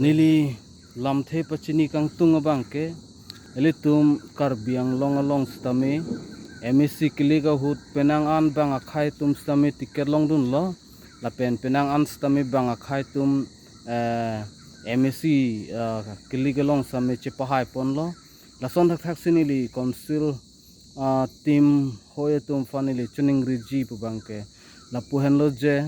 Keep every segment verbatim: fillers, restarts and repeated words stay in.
Neli lamthe pachini kangtung abang ke, ilitum Karbi Anglong along sitame M A C kelik ahut penang an bang akhei atum sitame ticket longdunlo, lapen penang an sitame bang akhei atum, eh, M A C, eh, kelik along sitame chepahai ponlo. Lason thakthak si neli council, ah, team hoi atum aphan neli chiningriji pu abang ke lapu henlo je,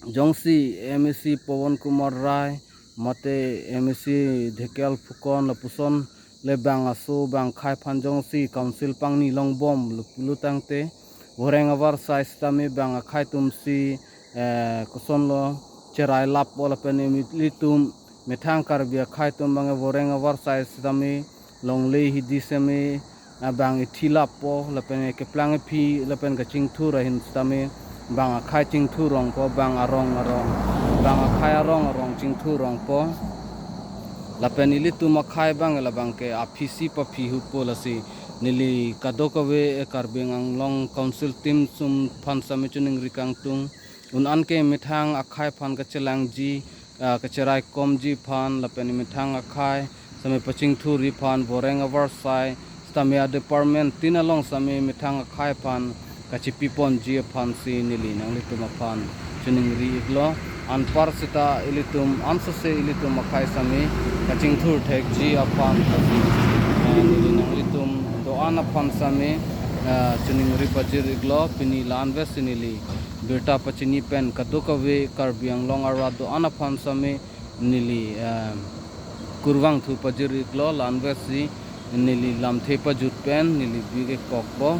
jongsi M A C Pawan Kumar Rai mate M A C Dhekial Phukan lapuson le bang aso bang akhei aphan jongsi council pangni longbom lo pulo tangte, voreng avarsai sitame bang akhei atum si, eh, kosonlo, cherai lappo lapen ilitum methang Karbi akhei atum abang voreng avarsai sitame longle hidi sitame, ah, bang ithi lappo lapen keplang iphi lapen kachingthur ahin sitame bang akhei chingthur rongpo, bang arong arong, bang akhei arong arong chingthur rongpo. Lapen ilitum akhei abang labang ke aphi si paphi hupo, lasi neli kadokave, eh, Karbi Anglong Council team atum aphan sitame chiningri kangtung. Un an ke methang akhei aphan kachelangji, ah, kacheraikomji aphan lapen methang akhei sitame pachingthurji aphan voreng avarsai sitame a department tin along sitame methang akhei aphan kachipi ponji aphan si neli nanglitum aphan chiningri iklo. Anpar seta ilitum ansose ilitum akhei sitame kachingthur thekji aphan si, eh, neli nanglitum do-an aphan sitame, eh, chiningri pajir iklo. Pini la-an vet si neli birta pachini pen kadokave Karbi Anglong arat do-an aphan sitame neli, eh, kurvangthu pajir iklo. La-an vet si neli lamthe pajut pen neli bike kokpo.